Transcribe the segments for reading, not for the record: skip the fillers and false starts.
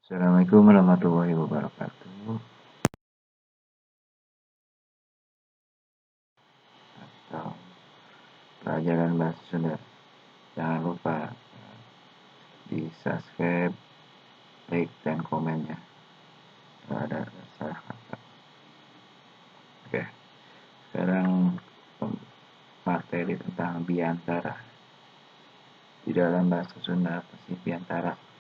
Assalamualaikum warahmatullahi wabarakatuh. Atau pelajaran bahasa Sunda. Jangan lupa di subscribe, like, dan komen ya. Kalau ada salah kata. Oke, sekarang materi tentang biantara. Di dalam bahasa Sunda apa sih biantara?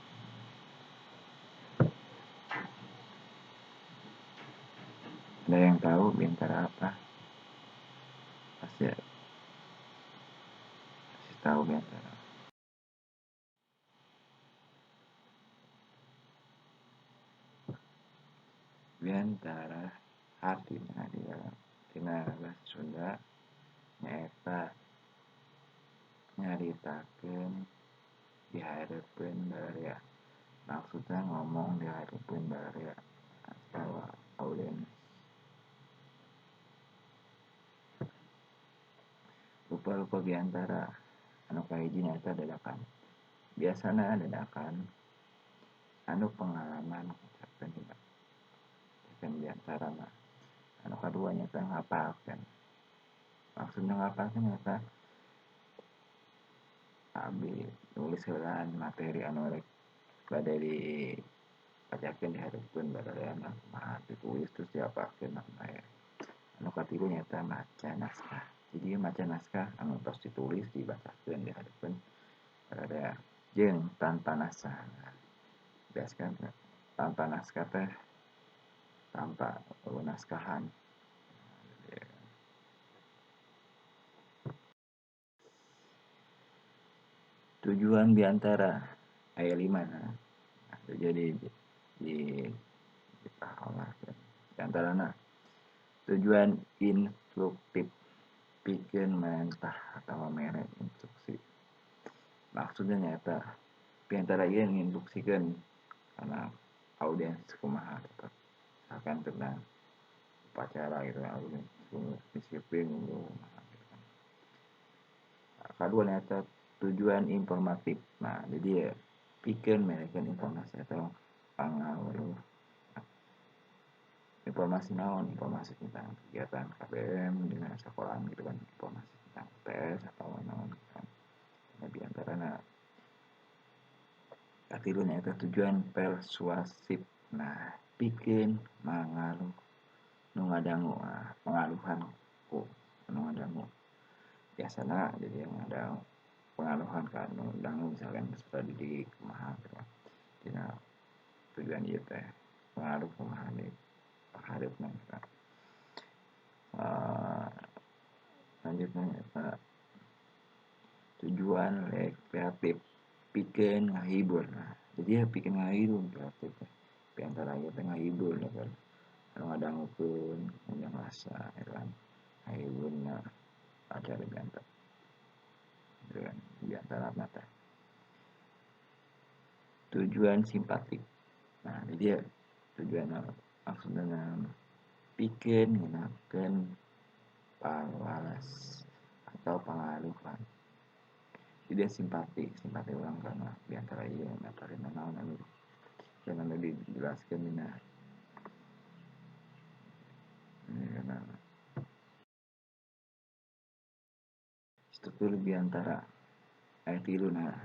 Ada yang tahu biantara apa? Pasti ya. Pasti tahu biantara. Biantara artinya di dalam dina bahasa Sunda nyaeta nyaritakeun di hareupeun baraya. Maksudnya ngomong di hareupeun baraya atau audiens. Rupa-rupa biantara anu kahiji nyaeta dadakan. Biasana dadakan anu pengalaman ngucapkeun biantara mah. Anu kadua nyaeta ngapalkeun. Maksudna ngapalkeun nyaeta abdi nulis heulaan materi anu rek bade dibacakeun di hareupeun baraya mah kumaha ditulis terus diapalkeun mah aya. Anu katilu nyaeta maca naskah. Jadi maca naskah anu tos ditulis dibacakeun di hareupeun baraya jeung tanpa naskah. Biasana tanpa naskah teh tanpa naskahan. Tujuan biantara aya 5 nah. Jadi di dipahalkeun. Biantarana tujuan instruktif pikeun marentah atawa mere instruksi. Maksudna nyaeta biantara ieu nginstruksikeun kana audiens kumaha gitu. Misalkan tentang upacara gitu audiens disiplin gitu kan. Kadua nyaeta tujuan informatif. Nah, jadi ya pikeun merekeun informasi atau pangaweruh informasi naon, informasi tentang kegiatan KBM dina sekolahan gitu kan, informasi tentang UTS atau naon gitu kan. Nah, biantarana katilu nyaeta tujuan persuasif. Nah, pikeun mangaruh nu ngadangu, nah, pengaruhan ku nu ngadangu. Biasana jadi yang ada pengaruhan ka nu dangu misalkan peserta didik kumaha gitu kan. Dina tujuan ieu teh pengaruh kumaha di pahareupna gitu kan. Lanjutna nyaeta tujuan rekreatif pikeun ngahibur. Nah, jadi ya pikeun ngahibur kreatif teh. Biantara ieu teh ngahibur ya kan. Anu ngadangukeun ngundang rasa gitu kan. Ngahiburna acara biantara. Gitu kan, biantara teh. Tujuan simpatik. Nah, jadi ya tujuan maksudna pikeun ngeunahkeun pawalas atau pangaruhan. Jadi simpati, simpati urang kana biantara ieu ngatarina naon anu anu dijelaskeun dina struktur biantara aya 3 nah.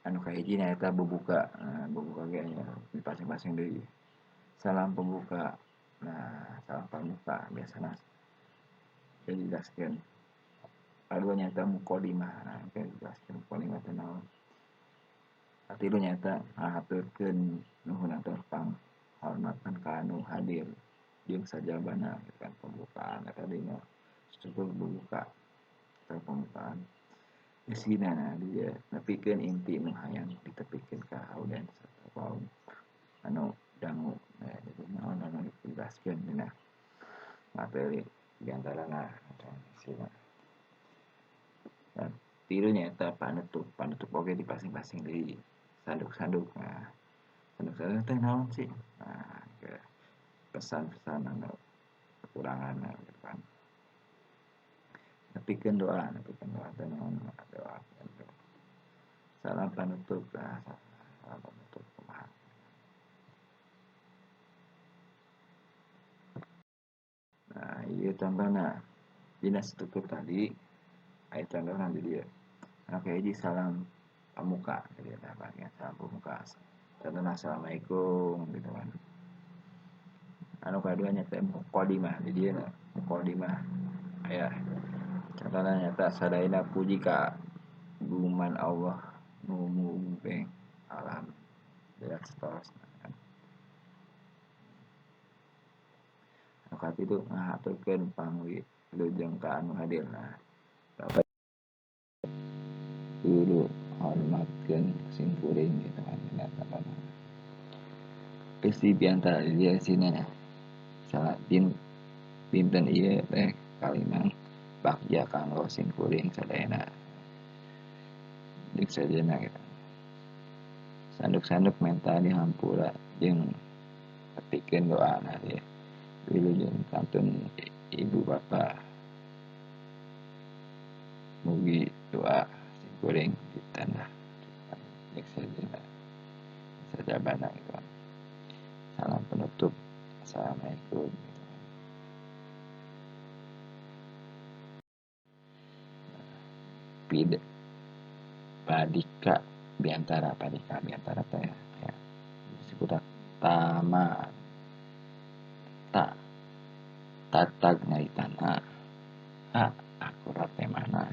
Anu kahiji nyaeta bubuka. Nah, bubuka ge aya dipasing-pasing deui. Salam pembuka. Nah, salam pembuka biasana dijelaskeun. Kadua nyaeta muqaddimah. Nah, engke dijelaskeun muqaddimah teh naon. Katilu nyaeta ngahaturkeun nuhun atau panghormatan ka anu hadir jeung sajabana gitu kan pembukaan eta dina struktur bubuka atau pembukaan. Isina nah dia nepikeun inti nu hayang ditepikeun ka audiens atau anu dangu. Nah, jadi naon anu dijelaskeun dina materi diantarana isina. Dan tilu nyaeta panutup, panutup oge dipasing-pasing deui sanduk-sanduk. Nah, sanduk-sanduk teh naon sih? Nah, pesan-pesan anu kekuranganna gitu kan. Nepikeun doa teh naon doa. Salam panutup. Nah, Salam penutup kumaha. Nah, ieu contohna dina struktur tadi aya contohna di dieu. Anu kahiji salam pamuka, jadi eta bagian salam pamuka. Contohna assalamualaikum gitu kan. Anu kadua nya teh muqaddimah, di dieu muqaddimah aya contohna nyata sadayana puji ka guman Allah nu mungpeng alam dan seterusnya. Anu katilu ngahaturkeun pangwilujeng ka anu hadir. Nah, bapak guru hormatkeun simkuring gitu kan dina contohna. Eusi biantara di dieu eusina salah dinten ieu teh kalimang bagja kanggo simkuring sadayana. Jeung sejenna gitu. Sanduk-sanduk menta dihampura jeung tepikeun doana ieu. Wilujeng kantun ibu bapa mugi doa simkuring ditanda jeung sejenna sajabana gitu kan. Salam penutup, assalamualaikum gitu kan. Pide padika biantara, padika biantara teh ya disebut tama ta tatag nyaritana, a akurat temana,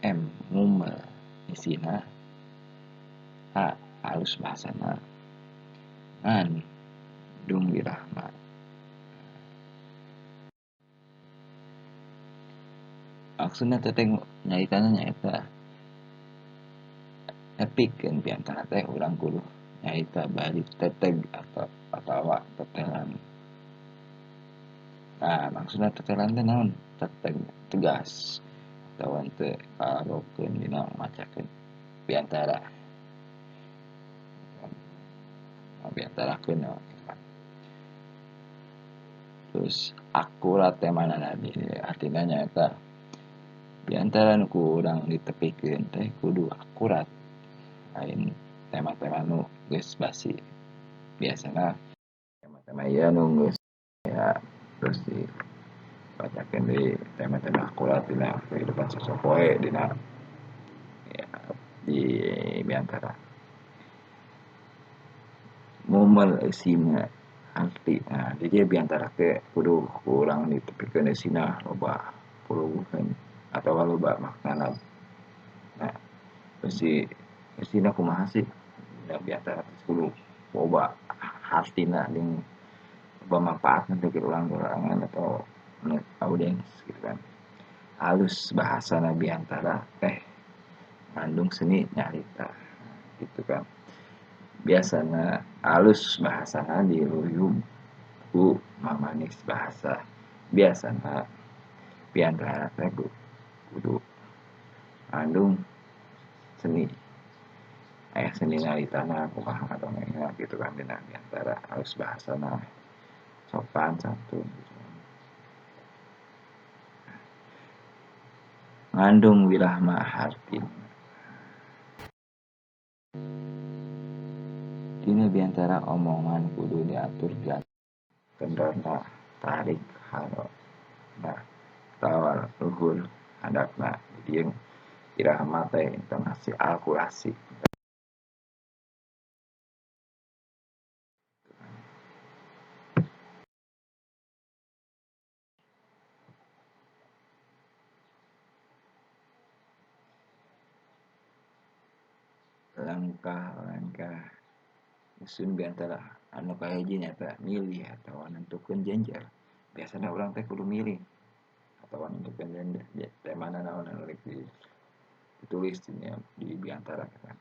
m ngumel isina, a alus bahasana, ngan dung wirahma. Maksudna teh nyaritana nyaeta nepikeun biantara teh urang kudu nyaita bari teteg atau atawa tetelan. Nah, maksudna tetelan teh naon? Teteg tegas atawa teu karokeun dina macakeun biantara. Biantarakeun gitu kan. Terus akurat temana di artina nyaeta biantara nu ku urang ditepikeun teh kudu akurat. Lain tema-tema nu geus basi. Biasana tema-tema ieu nu geus ya terus dibacakeun deui tema-tema akurat dina kehidupan sapopoe dina ya, di biantara. Ngumel eusina arti. Nah, di dieu biantara teh kudu ku urang ditepikeun eusina loba puluhan atawa loba maknana. Nah, eusi eusina kumaha sih? Dina biantara teh kudu loba hartina jeung loba manfaatna teh urang-urangan atau audiens gitu kan. Halus bahasana biantara teh ngandung seni nyarita gitu kan. Biasana halus bahasana diluyub ku mamanis bahasa. Biasana biantara teh kudu ngandung seni. Aya seni nyaritana kumaha ngadongengna gitu kan dina biantara halus bahasana sopan santun gitu kan. Ngandung wirahma hartina. Dina biantara omongan kudu diatur kendorna tarik harona atawa luhur handapna. Jadi irama teh intonasi akurasi. Langkah-langkah nyusun biantara anu kahiji nyaeta milih atawa nentukeun jenjer. Biasana urang teh kudu milih atawa nentukeun jenjer temana naon anu rek ditulis di biantara gitu kan.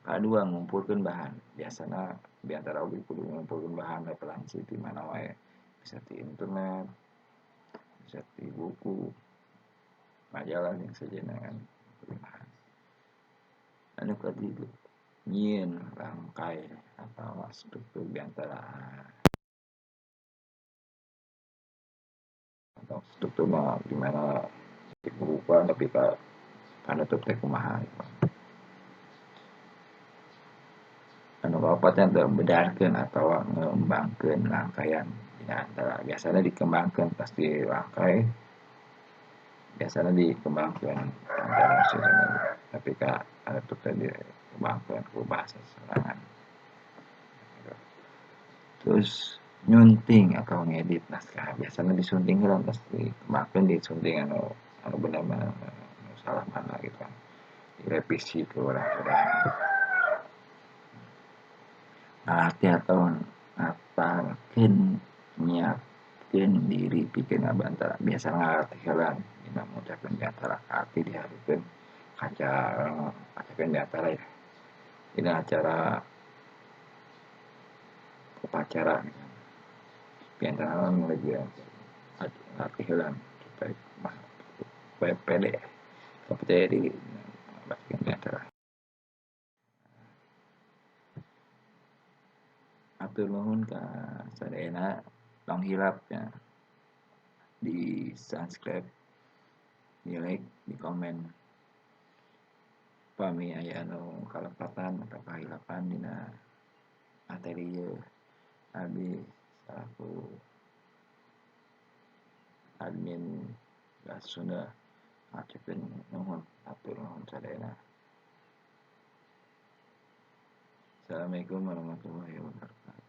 Kadua ngumpulkeun bahan. Biasana biantara oge kudu ngumpulkeun bahan referensi ti mana wae. Bisa ti internet, bisa ti buku, majalah jeung sejenna kan bahan. Anu katilu nyieun rangkai atawa struktur biantara atau struktur mah gimana dibuka nepi ka panutup teh kumaha gitu. Anu kaopatna teh bedarkeun atawa ngembangkeun rangkaian dina antara. Biasana dikembangkeun pasti rangkai, biasana dikembangkeun antara tapi ka anu teh dikembangkeun ku bahasa sorangan. Terus nyunting atau ngedit naskah, biasana disunting heula tos dikembangkeun disunting anu anu bener mana, anu salah mana gitu kan. Direvisi ku urang-urang. Ngalatih atau ngapalkeun nyiapkeun diri pikeun ngabantara. Biasana ngalatih heula dina ngucapkeun biantara kalatih dihareupeun kaca, ngucapkeun biantara ya. Dina acara upacara biantara mulai latih heula supaya pede, percaya diri ngucapkeun biantara. Hatur nuhun ka sadayana, tong hilap nya di subscribe, di like, di komen. Pami aya anu kalepatan atau kahilapan dina materi ieu, abdi salaku admin Bahasa Sunda ngahaturkeun nuhun, hatur nuhun sadayana. Assalamualaikum warahmatullahi wabarakatuh.